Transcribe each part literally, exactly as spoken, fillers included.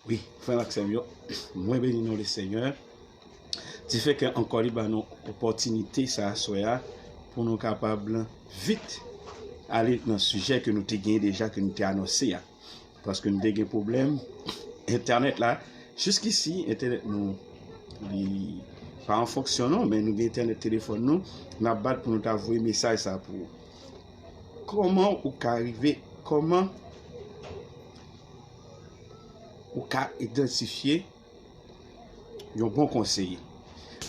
Wi, frè ak sè m yo, mwen beni non Lesenyè. Difè ke ankò li ba nou opòtinite sa aswè a pou nou kapab vit ale nan sijè ke nou te gen deja, ke nou te anonse a. Paske nou te gen pwoblèm entènèt la. Jiskisi, entènèt nou li pa an fonksyon non, men nou gen entènèt telefòn nou, n ap bat pou nou ta voye mesaj sa pou ou. Kòman ou ka rive, kòman ou ka idantifye yon bon konseye?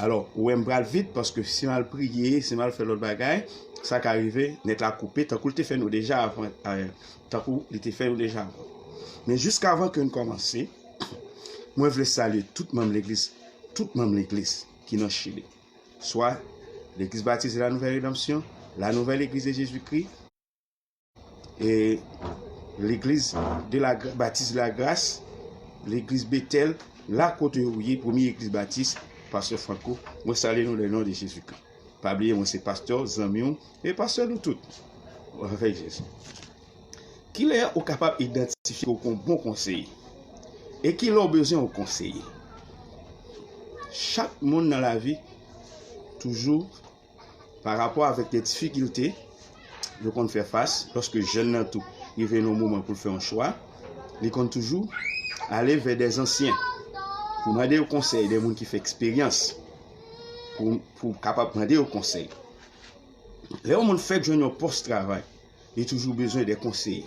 Alò, ou wè m pral vit, paske si m al priye, si m al fè lòt bagay, sa ka rive, nèt la koupe, tankou l te fè nou deja avan, eh, tankou li te fè nou deja avan. Men jiskavan ke n kòmanse, mwen vle salye tout manm legliz, tout manm legliz ki nan Chili. Swa Legliz Batis de la Nouvelle Rédemption, la Nouvelle Église de Jésus-Christ, e Legliz de la Gra- Batis de la Grâce, Legliz Betèl, la kote ou ye, Premye Legliz Batis, Pastè Franco, mwen salye nou le non de Jezikri. Pa bliye, mwen se pastè, zanmi w, e pastè nou tout, avèk Jezi. Kilè ou kapab idantifye ou kon bon konseye? E kilè ou bezwen yon konseye? Chak moun nan lavi toujou pa rapò avèk de difikilte yo konn fè fas, lòske jèn nan tou rive nan yon moman pou l fè yon chwa, li konn toujou ale vè de zansyen pou mande yo konsèy, de moun ki fè eksperyans, pou, pou kapab mande yo konsèy. Lè yon moun fèk jwenn yon pòs travay, li toujou bezwen de konseye,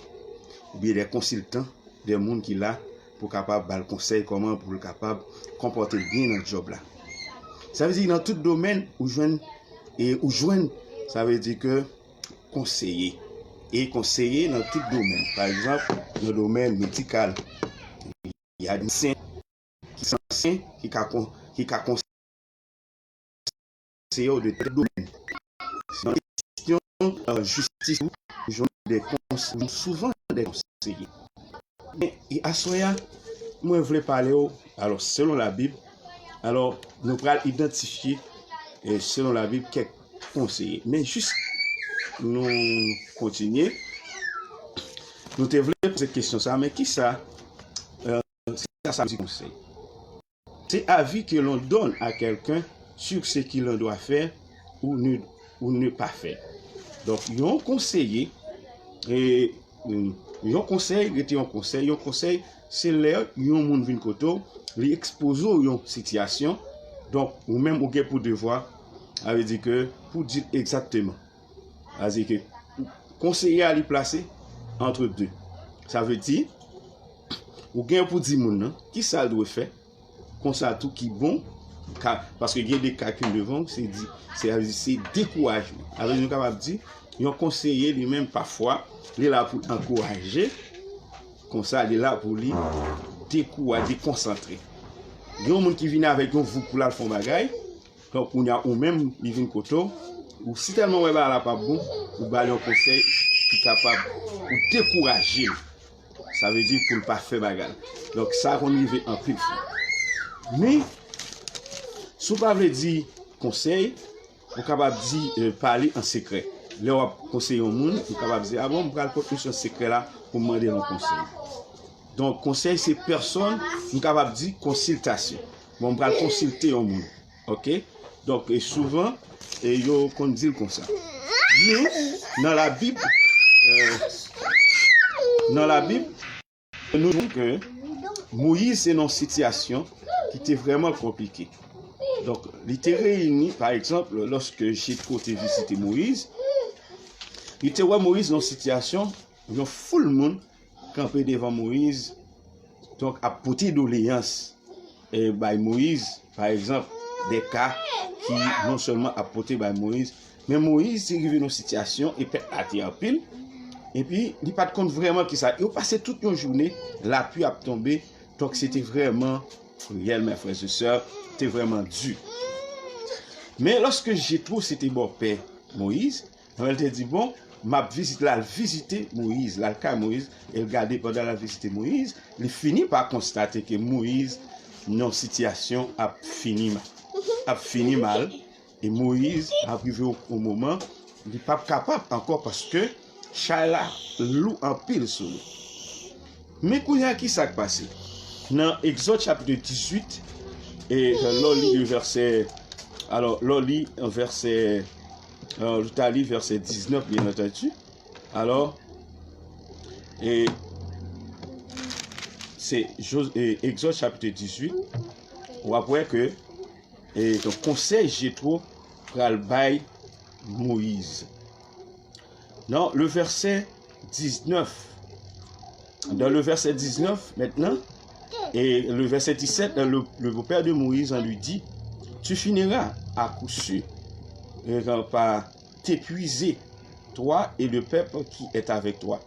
oubyen de konsiltan, de moun ki la pou kapab ba l konsèy kòman pou l kapab konpòte l byen nan djòb la. Sa vle di nan tout domèn ou jwenn, e ou jwenn, sa vle di ke konseye. E konseye nan tout domèn. Pa egzanp, nan domèn medikal, y a medsen ki sanse, ki ka kon- ki ka konseye w de tèl domèn. Nan kesyon, euh, jistis, ou jwenn de kons- ou jwenn souvan de konseye. Men, e aswè a, mwen vle pale w, alò, selon Labib, alò, nou pral idantifye, e selon Labib, kèk konseye. Men jis nou kontinye, nou te vle poze kesyon sa, men kisa, euh, kisa sa vle di konsèy? C'est avis que l'on donne à quelqu'un sur ce qu'il en doit faire ou ne, ou ne pas faire. Donk, yon konseye, e, mm, yon konsèy, rete yon konsèy, yon konsèy, se lè yon moun vin kote w, li ekspoze w yon sitiyasyon, donk, ou menm ou gen pou devwa, sa vle di ke pou di l egzakteman. Sa vle di ke konseye a li plase entre deux. Sa vle di, ou gen pou di moun nan, kisa l dwe fè, konsa tou ki bon, ka, paske gen de ka ki devan, se di, se, se dekourajman. Alò, nou kapab di, yon konseye li menm, pafwa, li la pou ankouraje, konsa, li la pou li dekouraje, dekonsantre. Gen yon moun ki vini avèk yon voukou la, l fè yon bagay, donk, kounye a, ou menm, li vin kote w, ou si tèlman wè bagay la p ap bon, ou ba l yon konsèy ki kapab pou dekouraje l. Sa vle di pou l pa fè bagay. Donk, sa konn rive anpil fwa. Men, si w pa vle di konsèy, ou kapab di, euh, pale an sekrè. Lè w ap konseye yon moun, ou kapab di, a bon, m pral pot misye an sekrè la pou m mande l yon konsèy. Donk, konsèy se pèsòn, m kapab di konsiltasyon. Bon, m pral konsilte yon moun. Oke? Donk, e souvan, e yo konn di l konsa. Men, nan Labib, euh, nan Labib, nou jwenn ke Moyiz te nan yon sitiyasyon ki te vrèman konplike. Donk, li te reyini, pa egzanp, lòske Jetwo te vizite Moyiz, li te wè Moyiz nan yon sitiyasyon, yon foul moun kanpe devan Moyiz, donk ap pote doleyans, e, bay Moyiz, pa egzanp, de ka ki non sèlman ap pote bay Moyiz, men Moyiz te rive nan sitiyasyon e pèp la te anpil, epi li pa t konn vrèman kisa. Yo pase tout yon jounen, lapli ap tonbe, donk se te vrèman kriyèl, mes frères et sœurs, te vrèman di. Men lòske Jetwo se te bòpè Moyiz, Anmè l te di, bon, m ap vizite, l al vizite Moyiz, l al kay Moyiz, e l gade pandan l al vizite Moyiz, li fini pa konstate ke Moyiz nan yon sitiyasyon ap fini mal. Ap fini mal, e Moyiz ap rive yon, yon moman, li p ap kapab ankò paske chay la lou anpil sou li. Men kounye a, ki sa k pase? Nan Egzòd chapit dizuit, e lè w li le vèsè, alò, lè w li vèsè, euh, ou ta li vèsè diznèf, byen antandi. Alò, e se Jo- e Egzòd chapit dizuit, w ap wè ke e donk, konsèy Jetwo pral bay Moyiz. Nan le vèsè diznèf, dans le verset dix-neuf maintenant, et le verset dix-sept, le, le beau-père de Moïse en lui dit, tu finiras à coup sûr, et on va t'épuiser, toi et le peuple qui est avec toi,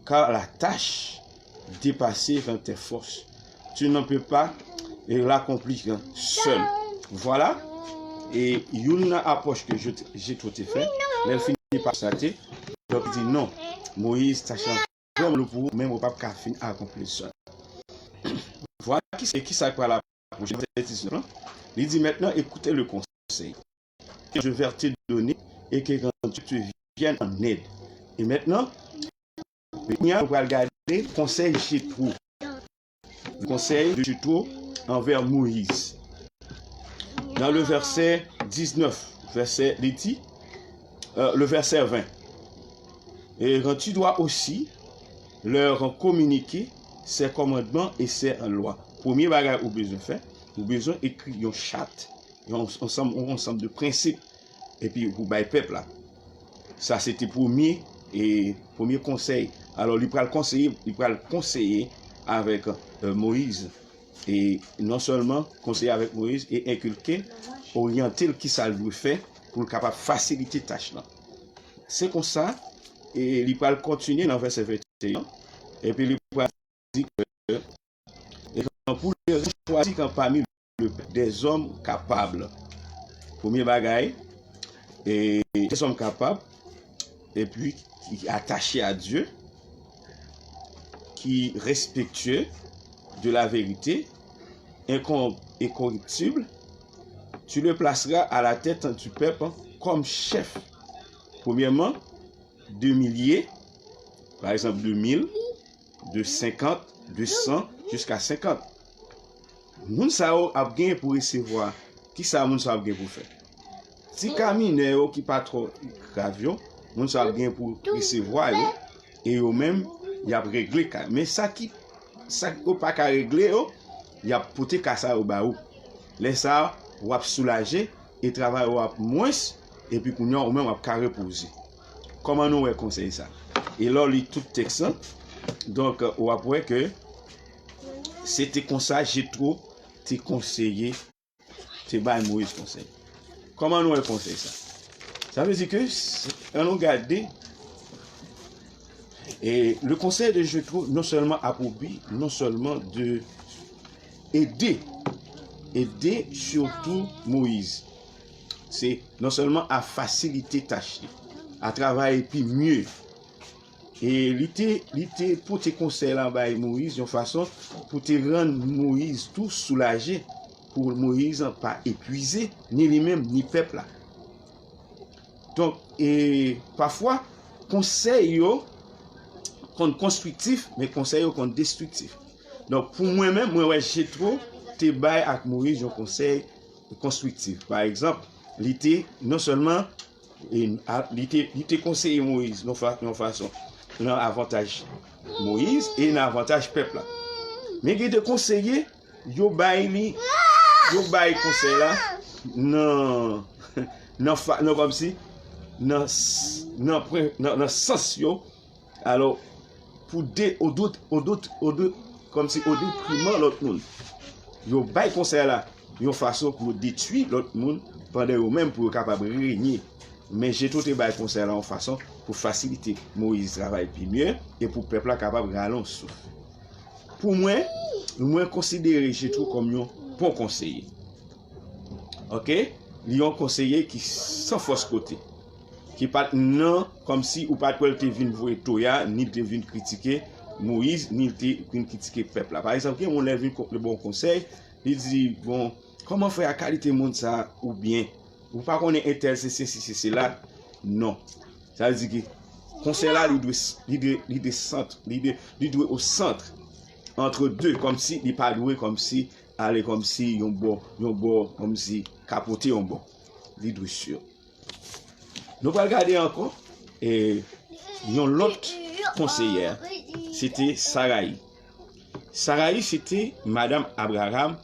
car la tâche dépassera tes forces. Tu ne peux pas l'accomplir seul. Voilà. E youn nan apwòch ke Jetwo te fè, lè l fini pa konstate, donk, li di non, Moyiz, tach la vrèman lou pou ou, men ou p ap ka fin akonpli l sèl. Vwala ki, ki sa k pral apwoche nan vèsè diznèf lan. Li di, maintenant, écoutez le conseil que je vais te donner et que quand Dieu te vienne en aide. Et maintenant, kounye a, nou pral gade konsèy Jetwo. Konsèy de Jetwo anvè Moyiz. Dans le verset dix-neuf, verset, li di, euh, le verset vingt. Et quand tu dois aussi leur communiquer ces commandements et ces lois. Premye bagay ou bezwen fè, ou bezwen ekri yon chat, yon ansanm, yon ansanm de prensip, epi pou bay pèp la. Sa se te premye, e premye konsèy. Alò, li pral konseye, li pral konseye avèk, euh, Moyiz. E non sèlman konseye avèk Moyiz e enkilke, oryante l ki sa l dwe fè pou l kapab fasilite tach lan. Se konsa, e li pral kontinye nan vèsè venteyen, epi li pral di ke, et quand pour les choisir quand parmi le peuple des hommes capables. Premye bagay, e des hommes capables, epi ki atache a Dye, ki respektye de la verite, incom- incorruptible, tu le placeras à la tête du peuple comme chef. Premyèman, de milye, pa egzanp, de mil, de senkant, de san, jiska senkant. Moun sa yo ap gen pou resevwa. Kisa moun sa yo ap gen pou fè? Ti ka minè yo ki pa twò grav yo, moun sa yo ap gen pou resevwa yo, e yo menm, y ap regle ka yo. Men sa ki, sa yo pa ka regle yo, y ap pote ka sa yo ba ou. Lè sa a, w ap soulaje, e travay ou ap mwens, epi kounye a ou menm w ap ka repoze. Kòman nou wè konsèy sa? E lè w li tout tèks lan, donk, w ap wè ke se te konsa Jetwo te konseye, te bay Moyiz konsèy. Kòman nou wè konsèy sa? Sa vle di ke, ann nou gade, e le conseil de Jetwo non sèlman a pou bi, non sèlman de ede, ede sitou Moyiz. Se non sèlman a fasilite tach li, a travay pi mye. E li te, li te pote konsèy la bay Moyiz yon fason pou te rann Moyiz tou soulaje, pou Moyiz pa epuize, ni li menm, ni pèp la. Donk, e pafwa, konsèy yo konn konstriktif, men konsèy yo konn destriktif. Donk, pou mwen menm, mwen wè Jetwo te bay ak Moyiz yon konsèy konstriktif. Pa egzanp, li te non sèlman, e, a, li te, li te konseye Moyiz yon fa- yon fason nan avantaj Moyiz e nan avantaj pèp la. Men gen de konseye, yo bay li, yo bay konsèy la nan, nan, fa- nan kòmsi, nan, s- nan, pwen- nan, nan sans yo, alò, pou de, o dout, o dout, o dout, kòmsi o detriman lòt moun. Yo bay konsèy la yon fason pou yo detwi lòt moun pandan yo menm pou yo kapab renye. Men Jetwo te bay konsèy la yon fason pou fasilite Moyiz travay pi mye e pou pèp la kapab rale yon souf. Pou mwen, mwen konsidere Jetwo kòm yon bon konseye. Oke? Li yon konseye ki san fòs kote. Ki pa t nan, kòmsi ou pa t wè l te vin voye toya, ni l te vin kritike Moyiz, ni l te vin kritike pèp la. Pa egzanp, gen moun lè vin ko- bon konsèy, li di, bon, kòman fè a kalite moun sa a ou byen? Ou pa konnen entèl se sesi, se sela? Non. Sa vle di ke konsèy la, li dwe, li dwe, li dwe sant, li dwe, li dwe o sant. entre deux, kòmsi li pa dwe kòmsi ale kòmsi yon bò, yon bò kòmsi kapote yon bò. Li dwe si. Nou pral gade ankò e yon lòt konseyè, se te Sarayi. Sarayi se te madanm Abraram,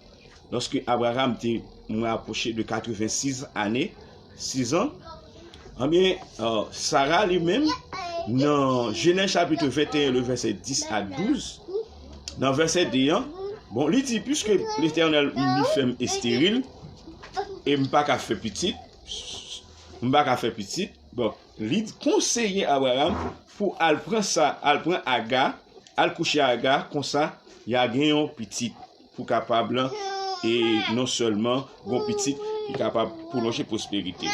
lòske Abraram te mwen apwoche de katrevensis ane, sizan. Anbyen, Sara li menm, nan Jenèz chapit venteyen, le vèsè dis a douz, nan vèsè de an, bon, li di, piske Letènèl li fè m esteril, e m pa ka fè pitit, m pa ka fè pitit, bon, li konseye Abraram pou al pran sa, al pran Aga, al kouche Aga, konsa, y a gen yon pitit pou kapab, e non sèlman gon pitit ki kapab pwolonje pwosperite.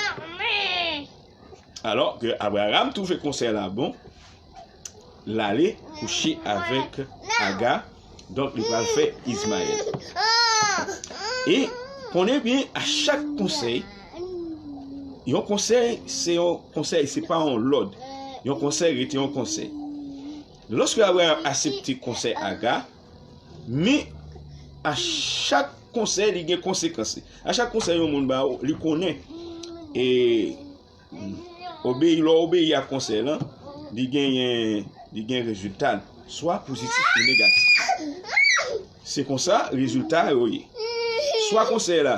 Alò ke Abraram twouve konsèy la bon, l ale kouche avèk Aga, donk li pral fè Izmayèl. E konnen byen, a chak konsèy, yon konsèy, se yon konsèy, se pa yon lòd. Yon konsèy rete yon konsèy. Lòske Abraram aksepte konsèy Aga, men a chak konsèy, li gen konsekans. A chak konsèy yon moun ba ou, li konnen. E obeyi, lè w obeyi ak konsèy lan, li genyen, li gen rezilta l, swa pozitif ou negatif. Se konsa rezilta yo ye. Swa konsèy la,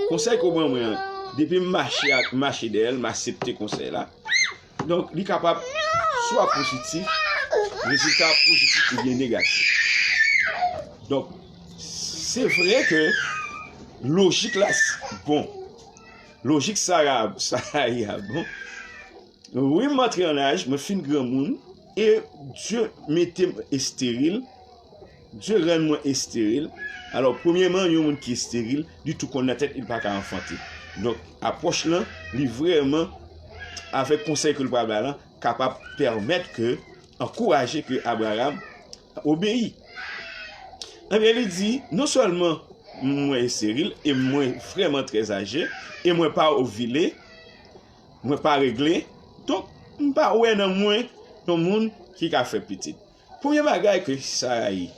konsèy ke w ban mwen an, depi m mache ak, mache dèyè l, m aksepte konsèy la. Donk, li kapab swa pozitif, rezilta pozitif oubyen negatif. Donk, se vre ke lojik la bon. Lojik Sara, Sarayi a bon. Wi, m antre an laj, mwen fin granmoun, e Dye mete m esteril, Dye rann mwen esteril. Alò, premyèman, yon moun ki esteril, li tou konn nan tèt li pa ka anfante. Donk, apwòch lan, li vrèman, avèk konsèy ke l pral bay lan, kapab pèmèt ke, ankouraje ke Abraram obeyi. Ebyen, li di, non sèlman mwen esteril, e mwen vrèman trè aje, e mwen pa ovile, mwen pa regle, donk, m pa wè nan mwen yon moun ki ka fè pitit. Premye bagay ke Sarayi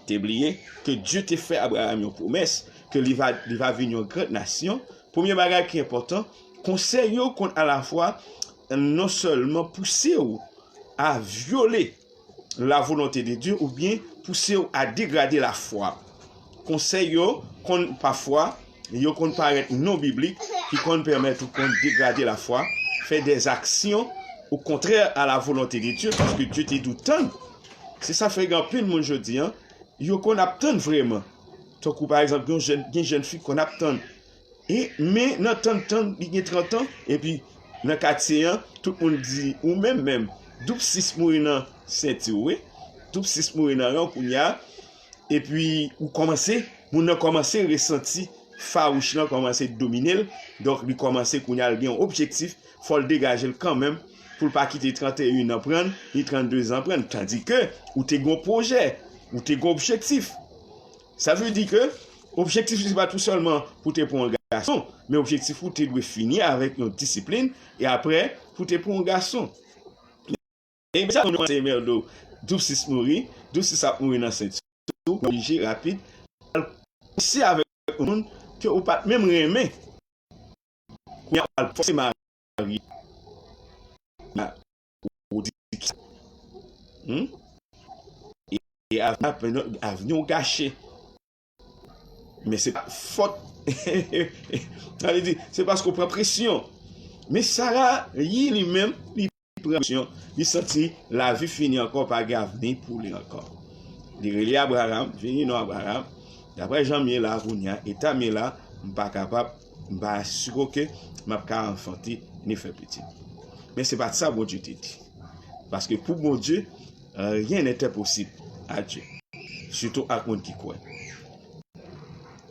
te bliye, ke Dye te fè Abraram yon pwomès, ke li va, li va vin yon gran nasyon. Premye bagay ki enpòtan, konsèy yo konn alafwa non sèlman pouse w a vyole la volonte de Dye oubyen pouse w a degrade lafwa. Konsèy yo konn pafwa, yo konn parèt non biblik, ki konn pèmèt ou konn degrade lafwa, fè dè aksyon o kontrè a la volonte de Dye, paske Dye te di w tann. Se sa fè gen anpil moun jodi an, yo konn ap tann vrèman. Tankou pa egzanp, gen jèn, gen jèn fi konn ap tann. E, men nan tann tann, li gen trant an, epi nan katye an, tout moun di, ou menm menm, doub sis mouri nan senti w, wi. Doub sis mouri nan ren w kounye a, epi ou kòmanse, moun nan kòmanse resanti fawouch lan kòmanse domine l, donk li kòmanse kounye a l gen yon objektif, fò l degaje l kanmenm, pou l pa kite tranteyen an pran l, ni trannde zan pran l, tandike ou te gen yon pwojè, ou te gen yon objektif. Sa vle di ke objektif li se pa tou sèlman pou te pran yon gason, men objektif ou te dwe fini avèk yon disiplin, e apre pou te pran yon gason. E sa nou kòmanse mèdo, doub sis mouri, doub sis ap mouri nan senti w, oblije rapid, al kouche avèk yon moun ke ou pa t menm renmen. Kounye a, al fòse marye. Ou di ki sa? Hmm? E, e avni, avni w gache. Men se pa fòt. Sa vle di, se paske w pran presyon. Men Sarayi li menm, li pran presyon, li santi lavi fini ankò, pa gen avni pou li ankò. Li rele Abraram, vini non Abraram. Daprè jan m ye la kounye a, eta m ye la, m pa kapab, m pa asire ke m ap ka anfante ni fè pitit. Men se pa t sa Bondye te di. Paske pou Bondye, rien n'est impossible à Dieu. Sitou ak moun ki kwè.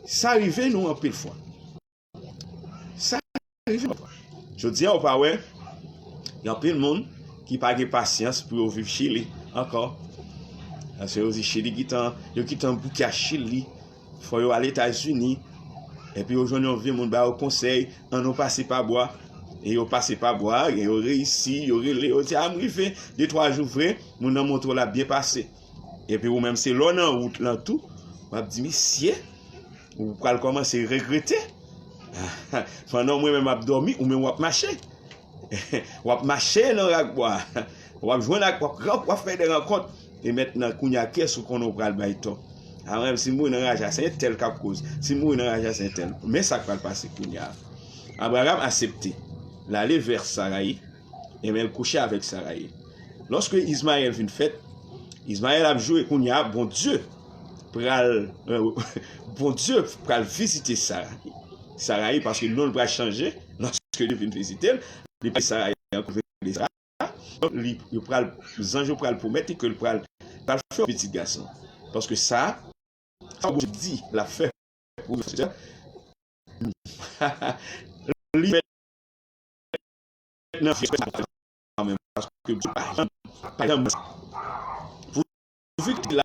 Sa rive nou anpil fwa. Sa rive nou anpil fwa. Jodi a, ou pa wè, gen anpil moun ki pa gen pasyans pou yo viv Chili ankò. Paske yo di Chili gentan, yo gentan bouke ak Chili. Fò yo al Etazini. Epi yo jwenn yon vye moun ba yo konsèy, ann nou pase pa bwa. E yo pase pa bwa, gen yo reyisi, yo rele, yo di, a, m rive, de twa jou vre, moun nan montre w l ap byen pase. Epi ou menm se lè w nan wout lan tou, w ap di, "Mesye, ou pral kòmanse regrete." Pandan mwen menm ap dòmi, ou menm w ap mache. W ap mache nan rak bwa. W ap jwenn ak, w ap, w ap fè de rankont. E mentnan, kounye a, kiyès ou konnen w pral bay tò? A, mwen menm, si m mouri nan raj la, se entèl k ap koz. Si m mouri nan raj la, se entèl. Men sa k pral pase kounye a. Abraram aksepte. L ale vè Sarayi. Ebyen, l kouche avèk Sarayi. Lòske Izmayèl vin fèt, Izmayèl ap joure kounye a, Bondye pral, euh, Bondye pral vizite Sarayi. Sarayi, paske non l pral chanje, lòske Dye vin vizite l, li pa Sarayi ankò, vin rele Sara. Donk, li, yo pral, zanj yo pral pwomèt li ke l pral, pral fè yon pitit gason. Paske sa, sa Bondye di l ap fè pou li fèt nan vi menm, paske Bondye pa janm, pa janm, pouvi ki la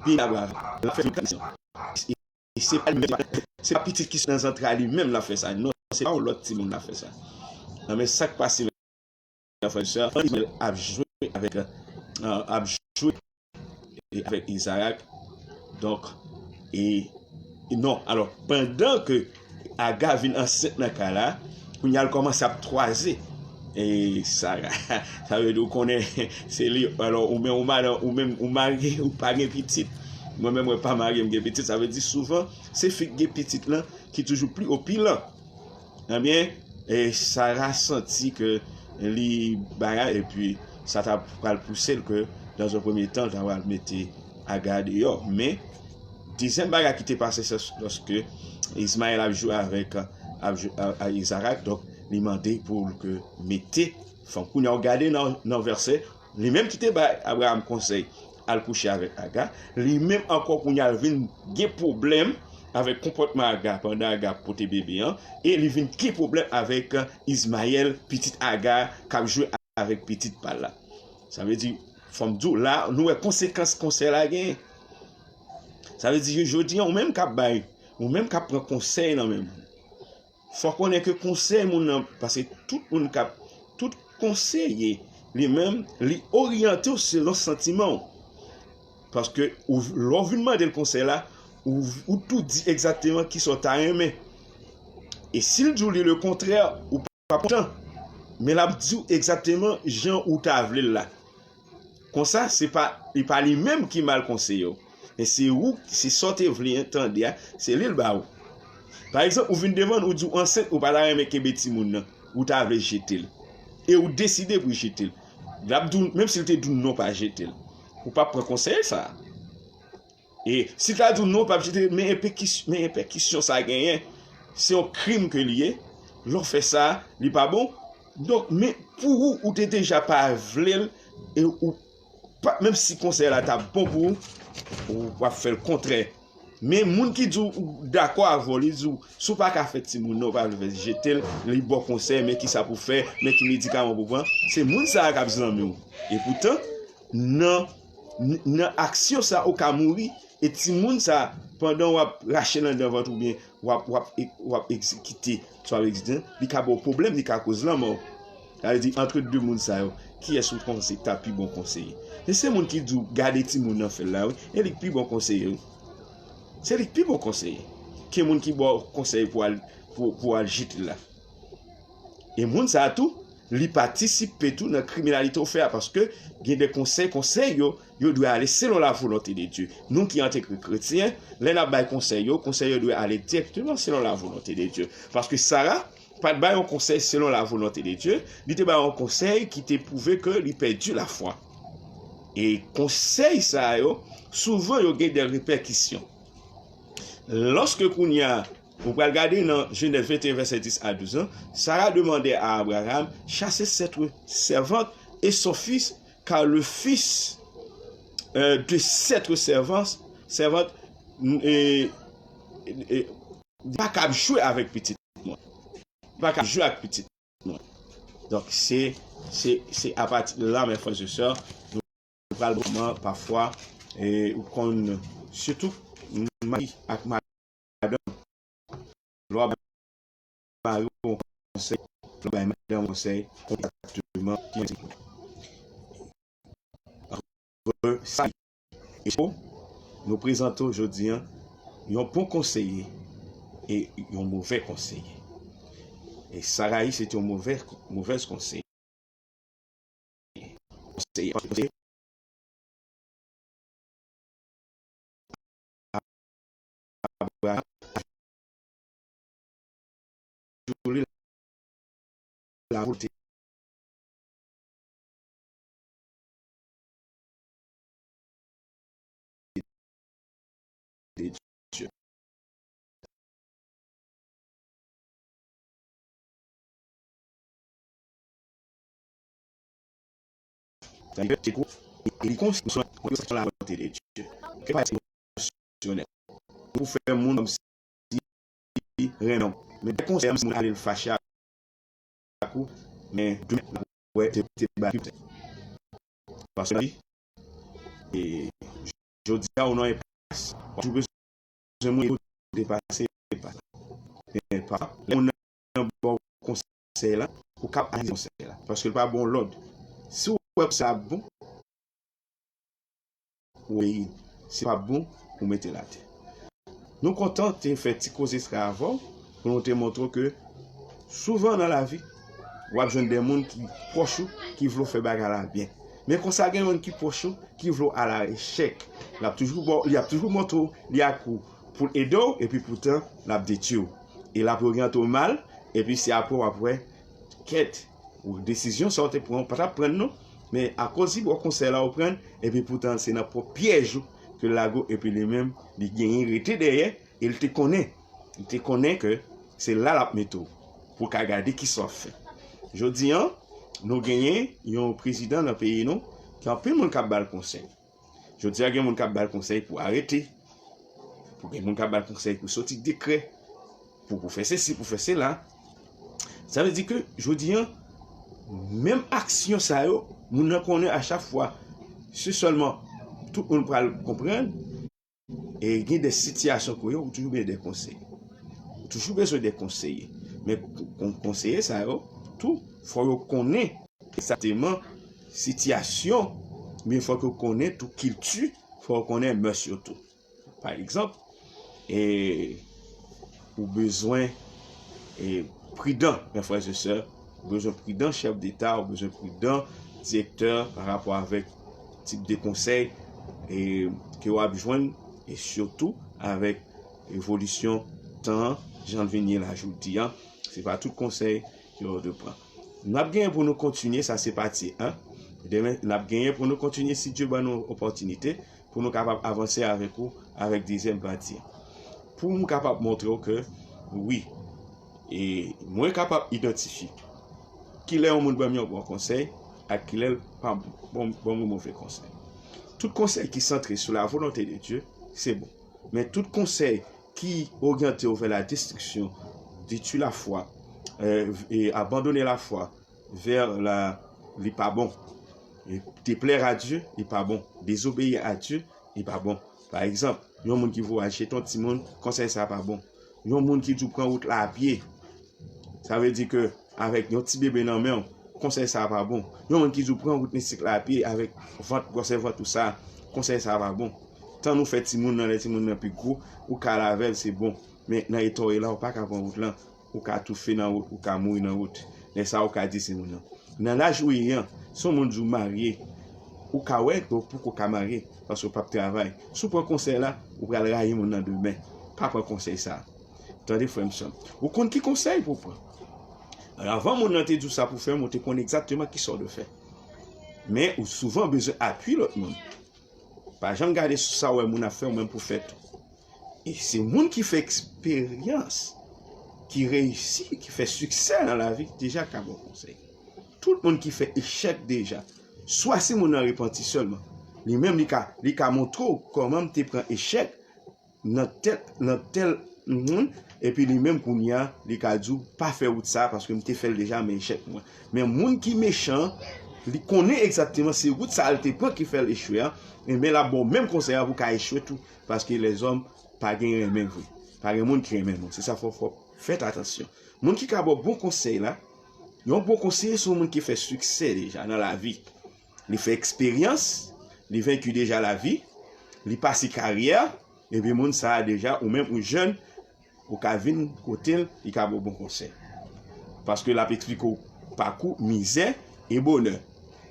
beni Abraram, l ap fè yon pitit gason. E, e se pa li menm, se pa, se pa pitit ki sot nan zantray li menm l ap fè sa. Non, se pa yon lòt timoun l ap fè sa. Nan men sa k pase, frè e sè, Izmayèl ap jwe avèk, euh, ap jwe e avèk Izarak. Donk, e, e non, alò, pandan ke Aga vin ansent nan ka la, kounye a l kòmanse ap twaze e Sara. Sa vle di ou konnen se li, alò, ou menm ou madan, ou menm ou marye, ou pa gen pitit. Mwen menm mwen pa marye, m gen pitit, sa vle di souvan se fi k gen pitit lan ki toujou pli opilan. Ebyen, e Sara santi ke li bagay, epi sa ta pral pouse l ke, dans un premier temps, l ta pral mete Aga deyò. Men, dezyèm bagay ki te pase, se lòske Izmayèl ap jwe avèk, ap jwe, a, a Izarak, donk, li mande pou l ke mete fanm. Kounye a, w gade nan, nan vèsè, li menm ki te bay Abraram konsèy al kouche avèk Aga, li menm ankò kounye a l vin gen pwoblèm avèk konpòtman Aga pandan Aga ap pote bebe an, e li vin gen pwoblèm avèk Izmayèl, pitit Aga, k ap jwe avèk pitit pa l la. Sa vle di, fò m di w, la, nou wè konsekans konsèy la genyen. Sa vle di, jodi a, ou menm k ap bay, ou menm k ap pran konsèy nan men moun, fò w konnen ke konsèy moun nan, paske tout moun k ap, tout konseye, li menm, li oryante w selon santiman w. Paske ou, lè w vin mande l konsèy la, ou, ou tou di egzakteman kisa w ta renmen. E si l di w li lekontrè, ou p ap kontan. Men l ap di w egzakteman jan ou ta vle l la. Konsa, se pa, li pa li menm ki mal konseye w. Men se ou, se sa w te vle tande a, se li l ba ou. Pa egzanp, ou vin devan l, ou di w ansent, ou pa ta renmen kenbe timoun nan, ou ta vle jete l. E ou deside pou jete l. L ap di w, menm si l te di w non, pa jete l. Ou p ap pran konsèy sa a. E si l ta di w non, w p ap jete l, men enpekis-, men enpèkisyon sa genyen, se yon krim ke l ye. Lè w fè sa, li pa bon. Donk, men pou ou, ou te deja pa vle l, e ou pa, menm si konsèy la t ap bon pou ou, ou w ap fè l kontrè. Men moun ki di w, ou dakò avè w, li di w, si w pa ka fè timoun nan, ou pa vle fè, jete l, li ba w konsèy, men kisa pou w fè, men ki medikaman pou w pran, se moun sa a k ap zanmi w. Epoutan, nan, nan aksyon sa, ou ka mouri, e timoun sa, pandan w ap rache l anndan vant oubyen w ap, w ap, w ap egzekite, sa w ap egzekite, li ka ba w pwoblèm, li ka koz lanmò. Sa vle di, antre de moun sa yo, kiyès ou panse ta pi bon konseye? E se moun ki di w gade timoun nan fè l la, wi. E li k pi bon konseye, wi. Se li k pi bon konseye ke moun ki ba w konsèy pou al, pou, pou al jete l la. E moun sa a tou, li patisipe tou nan kriminalite w fè a, paske gen de konsèy, konsèy yo, yo dwe ale selon la volonte de Dye. Nou ki antanke kretyen, lè n ap bay konsèy yo, konsèy yo dwe ale dirèkteman selon la volonte de Dye. Paske Sara pa t bay yon konsèy selon la volonte de Dye, li te bay yon konsèy ki te pwouve ke li pèdi lafwa. E konsèy sa yo, souvan yo gen de repèkisyon. Lòske kounye a, ou pral gade nan Genèse vingt et un, verset dix à douze, hein, Sarah demandait à Abraham, chasser cette servante et son fils, car le fils, euh, de cette servante, servante, mm, e, e, e, pa kab jwe avèk pitit mwen. Pa kab jwe ak pitit mwen. Donk, se, se, se apati de la, mes frères et sœurs, nou pral moman, pafwa, e ou konn, sitou, mari ak madanm, lè w ap bay mari w yon konsèy, lè w bay madanm yon konsèy, egzakteman, ki E nou prezante w jodi a yon bon konseye e yon movè konseye. E Sarayi se te yon movè, movèz konseye. Konseye, konseye. Abraham la volonté de Dieu. Sa vle di ke e li konsèy nou se yon la volonté de Dieu. Ke pa emosyonèl. Pou fè moun kòmsi renmen w. Men de konsèy a, si moun ale l fache ak ou, men demen l ap wè te, te ba li. Paske lavi, e, jodi a ou nan enpas, w ap toujou bezwen moun pou depase enpas la. Men pafwa, lè moun nan ba w konsèy la, ou kab analize konsèy la. Paske l pa ba w lòd. Si w wè konsèy la bon, ou obeyi. Si l pa bon, ou mete l atè. Nou kontan te fè ti koze sa avè w, pou nou te montre w ke souvan nan lavi, w ap jwenn de moun ki pwòch ou, ki vle w fè bagay la byen. Men konsa gen moun ki pwòch ou, ki vle w al a echèk. L ap toujou ba w, li ap toujou montre w, li ak ou pou l ede w, epi poutan, l ap detwi w. E l ap oryante w mal, epi se apre w ap wè, kèt, ou desizyon sa w te pran, ou pa t ap pran l non, men akoz li ba w konsèy la ou pran l, epi poutan se nan pwòp pyèj ou ke l lage w, epi li menm, li genyen rete dèyè, e l te konnen, li te konnen ke se la l ap mete w, pou w ka gade kisa w ap fè. Jodi a, nou genyen yon prezidan nan peyi nou, ki anpil moun k ap ba l konsèy. Jodi a, gen moun k ap ba l konsèy pou arete, pou gen moun k ap ba l konsèy pou soti dekrè, pou, pou fè sesi, pou fè sela. Sa vle di ke jodi a, menm aksyon sa yo, moun nan konnen a chak fwa, se sèlman tout moun pral konprann, e gen de sitiyasyon kote ou toujou bezwen de konsèy. Ou toujou bezwen de konseye. Men kon-, konseye sa yo, tou, fò yo konnen egzakteman sitiyasyon, men fòk yo konnen tou kilti, fò yo konnen mès yo tou. Pa egzanp, e, ou bezwen, e, pridan, mes frères et sœurs, ou bezwen pridan chèf deta, ou bezwen pridan direktè pa rapò avèk tip de konsèy, e, ke w ap jwenn, e sitou avèk evolisyon tan an, jan l vin ye la jodi a. Se pa tout konsèy ke w dwe pran. N ap genyen pou nou kontinye, sa se pati en. Demen, n ap genyen pou nou kontinye si Dye ban nou opòtinite pou nou kapab avanse avèk ou avèk dezyèm pati a. Pou m kapab montre w ke, wi, e mwen kapab idantifye kilè yon moun ban m yon bon konsèy ak kilè l pa bon, bon, bon, move konsèy. Tout konsèy ki santre sou la volonté de Dieu, se bon. Men tout konsèy ki oryante w vè la destriksyon, detwi lafwa, e, e abandone lafwa vè la, li pa bon. E déplaire à Dieu, li pa bon. Désobéir à Dieu, li pa bon. Pa egzanp, yon moun ki voye al jete yon timoun, konsèy sa pa bon. Yon moun ki di w pran wout la a pye, sa vle di ke avèk yon ti bebe nan men w, konsèy sa pa bon. Yon moun ki di w pran wout mistik la a pye avèk vant, gwosè vant ou sa, konsèy sa pa bon. Tann ou fè timoun nan, lè timoun nan pi gwo, ou ka al avè l, se bon. Men nan eta w ye la, ou pa ka pran wout lan, ou ka toufe nan wout, ou ka mouri nan wout. Lè sa a, ou ka di timoun nan. Nan laj ou ye an, si yon moun di w marye, ou ka wè ke w poko ka marye, paske w p ap travay. Si w pran konsèy la, ou pral rayi moun nan demen. Pa pran konsèy sa a. Tande, frè m, sè m. Ou konn ki konsèy pou w pran. Avan moun nan te di w sa pou w fè, men w te konn egzakteman kisa w dwe fè. Men ou souvan bezwen apui lòt moun. Pa janm gade sou sa w wè moun ap fè, ou menm pou w fè tou. E se moun ki fè eksperyans, ki reyisi, ki fè siksè nan lavi, deja ka ba w konsèy. Tout moun ki fè echèk deja, swa si moun nan repanti sèlman, li menm li ka, li ka montre w kòman m te pran echèk nan tèl, nan tèl moun, epi li menm kounye a, li ka di w, pa fè wout sa a, paske m te fè l deja, men echèk mwen. Men moun ki mechan, li konnen egzakteman se wout sa a l te pran ki fè l echwe a, enben l ap ba w menm konsèy a pou w ka echwe tou, paske lèzòm pa gen renmen vre. Pa gen moun ki renmen moun. Se sa fò, fò fèt atansyon. Moun ki ka ba w bon konsèy la, yon bon konseye se yon moun ki fè siksè deja nan lavi. Li fè eksperyans, li venki deja lavi, li pase karyè, epi moun sa a deja, ou menm ou jèn, ou ka vin kote l, li ka ba w bon konsèy. Paske l ap eksplike w pakou, mizè e bonè.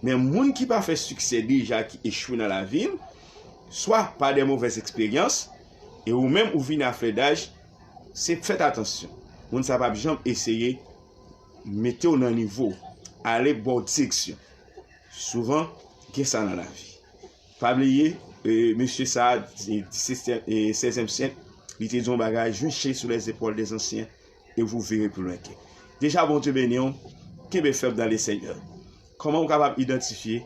Men moun ki pa fè siksè deja, ki echwe nan lavi l, swa pa de movèz eksperyans, e ou menm ou vini a flè daj, se fèt atansyon. Moun sa p ap janm eseye mete w nan nivo, ale ba w direksyon. Souvan, gen sa nan lavi. Pa bliye, e, mesye sa a, e, disetyèm, e, sèzyèm syèk, li te di yon bagay, je suis sur les épaules des anciens et vous verrez plus loin que. Deja, Bondye beni w, kenbe fèm dans le Seigneur. Kòman w kapab idantifye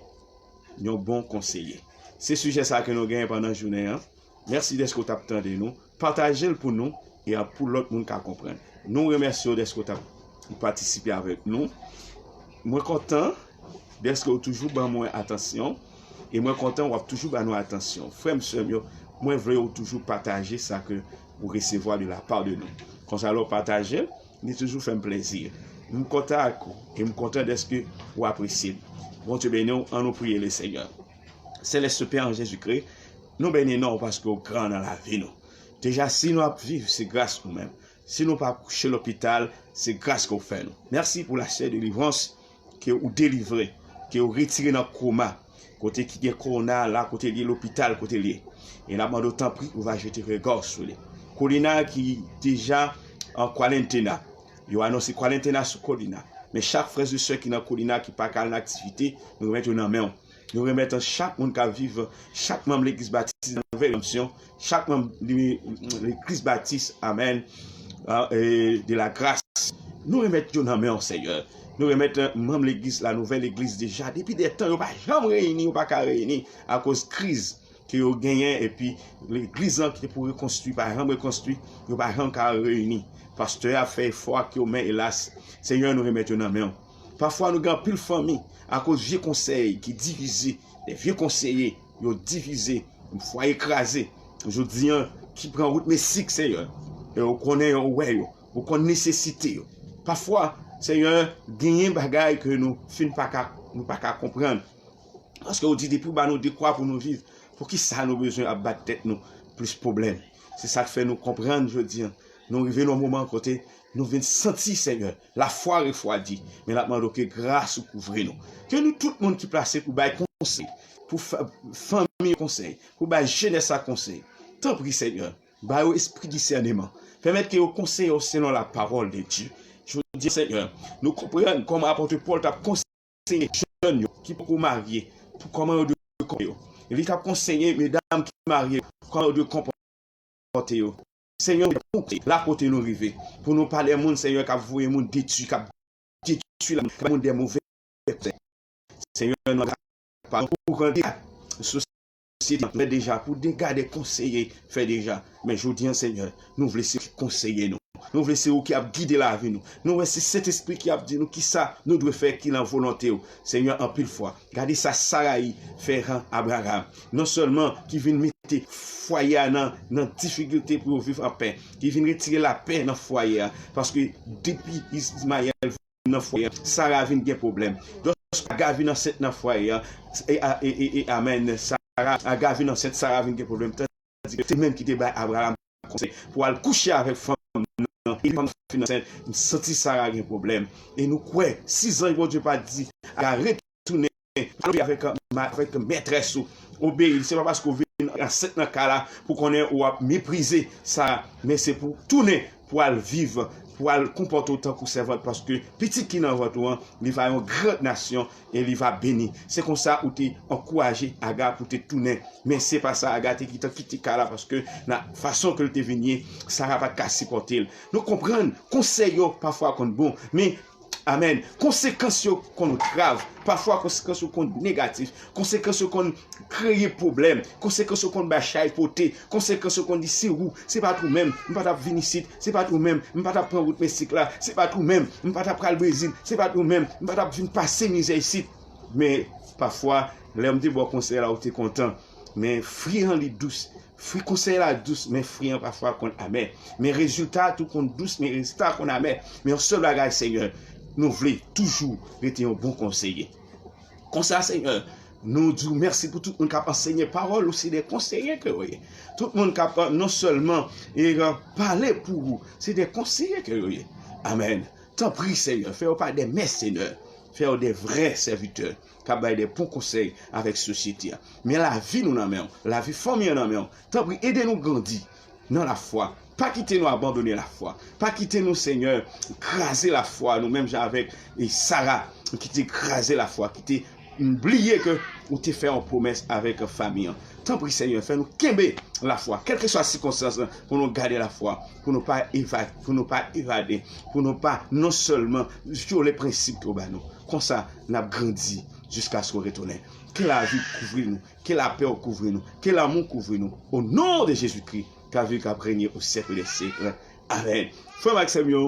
yon bon konseye? Se sijè sa ke nou genyen pandan jounen an. Mèsi dèske w t ap tande nou. Pataje l pou nou e pou lòt moun ka konprann. Nou remèsye w dèske w t ap patisipe avèk nou. Mwen kontan dèske w toujou ban mwen atansyon e mwen kontan w ap toujou ban nou atansyon. Frè m, sè m yo, mwen vle w toujou pataje sa ke ou resevwa de la part de nou. Konsa lè w pataje l, li toujou fè m plezi. M kontan ak ou e m kontan dèske w apresye m. Bondye beni w, ann nou priye le Senyè. Selès Pè an Jezikri, nou beni non w paske w gran nan lavi nou. Deja, si nou ap viv, se gras ou menm. Si nou pa kouche lopital, se gras ke w fè nou. Mèsi pou la sè delivrans ke ou delivre, ke ou retire nan koma. Kote ki gen kowona la, kote li ye, lopital, kote li ye. E n ap mande w, tanpri, ou va jete rega w sou li. Kolina ki deja an kwarantena. Yo anonse kwarantena sou Kolina. Men chak frè e sè ki nan Kolina ki pa ka al nan aktivite, nou remèt yo nan men w. Nou remèt chak moun k ap viv, chak manm Legliz Batis nan Nouvèl Onksyon, chak manm li- Legliz Batis, amèn, a, e, de la gras. Nou remèt yo nan men w, Senyè. Nou remèt, e, manm Legliz la, nouvèl Legliz deja. Depi de tan, yo pa janm reyini, yo pa ka reyini akoz kriz ke yo genyen, epi legliz lan ki te pou rekonstwi, pa janm rekonstwi, yo pa janm ka reyini. Pastè a fè efò ak yo, men elas, Senyè, nou remèt yo nan men w. Pafwa, nou gen anpil fanmi, akoz vye konsèy ki divize, de vye konseye, yo divize, fwaye kraze. Jodi an, ki pran wout mesik, Senyè. E ou konnen yo, ou wè yo, ou konn nesesite yo. Pafwa, Senyè, genyen bagay ke nou fin pa ka, nou pa ka konprann. Paske ou di depi ou ba nou dekwa pou nou viv, poukisa nou bezwen ap bat tèt nou plis pwoblèm? Se sa k fè nou konprann jodi an. Nou rive nan yon moman kote nou vin santi, Senyè, lafwa refwadi. Men n ap mande w ke gras ou kouvri nou. Ke nou tout moun ki plase pou bay konsèy, pou fa- fanmi yo konsèy, pou bay jenès la konsèy. Tanpri, Senyè, ba yo espri disèneman. Pèmèt ke yo konseye w selon la parole de Dieu. Jodi, Senyè, nou konprann kòman apot Pòl t ap konseye jèn yo ki poko marye, pou kòman yo dwe konpòte yo. Li t ap konseye medam ki marye, kòman yo dwe konpòte yo. Senyè, nou la kote nou rive, pou nou pa de moun, Senyè, k ap voye moun detwi, k ap detwi lavi, k ap bay moun de movè konsèy. Senyè, nou pa nou pou grandi sosyete an fè deja, pou dega de konseye fè deja. Men jodi an, Senyè, nou vle se ou ki konseye nou. Nou vle se ou ki ap gide lavi nou. Nou wè se Sentespri ki ap di nou kisa nou dwe fè ki nan volonte w. Senyè, anpil fwa, gade sa Sarayi fè an Abraram. Non sèlman ki vin mete fwaye a nan, nan difikilte pou yo viv anpè, ki vin retire lapè nan fwaye a. Paske depi Izmayèl vin nan fwaye a, Sara vin gen pwoblèm. Dòske Aga vin ansent nan fwaye a, e, a- e, e, e, amèn, Sara, Aga vin ansent, Sara vin gen pwoblèm. Tandike se menm ki te bay Abraram konsèy pou al kouche avèk fanm nan. Epi fanm nan fin ansent, m santi Sara gen pwoblèm. E nou kwè, si zanj Bondye pa di Aga retounen, al obeyi avèk, avèk mètrès ou, obeyi l. Se pa paske w vin ansent nan kay la pou konnen w ap meprize Sara, men se pou w tounen, pou w al viv, pou w al konpòte w tankou sèvant, paske pitit ki nan vant ou an, li va yon gran nasyon e li va beni. Se konsa ou te ankouraje Aga pou te tounen. Men se pa sa, Aga te gentan kite kay la, paske nan fason ke l te vin ye, Sara pa t ka sipòte l. Nou konprann, konsèy yo pafwa konn bon, men, amèn, konsekans yo konn grav. Pafwa konsekans yo konn negatif. Konsekans yo konn kreye pwoblèm. Konsekans yo konn bay chay pote. Konsekans yo konn di se ou, se pa t ou menm, m pa t ap vin isit. Se pa t ou menm, m pa t ap pran wout mesik la. Se pa t ou menm, m pa t ap pral Brezil. Se pa t ou menm, m pa t ap vin pase mizè isit. Men, pafwa, lè m te ba w konsèy la, ou te kontan. Men fwi an li dous. Fwi konsèy la dous, men fwi an pafwa konn amè. Men rezilta a tou konn dous, men rezilta a konn amè. Men yon sèl bagay, Senyè, nou vle toujou rete yon bon konseye. Konsa, Senyè, Nou di w mèsi pou tout moun k ap ansenye pawòl ou, se de konseye ke yo ye. Tout moun k ap, euh, non sèlman e, euh, pale pou ou, se de konseye ke yo ye. Amèn. Tanpri, Senyè, fè yo pa de mèsenè, fè yo de vrè sèvitè k ap bay de bon konsèy avèk sosyete a. Men lavi nou nan men w, lavi fanmi an nan men w. Tanpri, ede nou grandi nan lafwa. Pa kite nou abandone lafwa. Pa kite nou, Senyè, kraze lafwa nou, menm jan avèk, e, Sara, ki te kraze lafwa, ki te bliye ke ou te fè yon pwomès avèk fanmi an. Tanpri, Senyè, fè nou kenbe lafwa, kèlkeswa sikonstans lan, pou nou gade lafwa, pou nou pa eva-, pou nou pa evade, pou nou pa non sèlman vyole prensip ke w ba nou. Konsa, n ap grandi jiskaske w retounen. Ke lavi kouvri nou, ke lapè w kouvri nou, ke lanmou kouvri nou. O non de Jezikri, k ap viv, k ap renye o syèk de syèk. Amèn. Frè m ak sè m yo,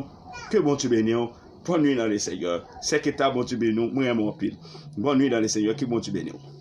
ke Bondye beni w. Bonne nuit dans le Seigneur. Sè Keta, Bondye beni w. Mwen renmen w anpil. Bonne nuit dans le Seigneur. Ke Bondye beni w.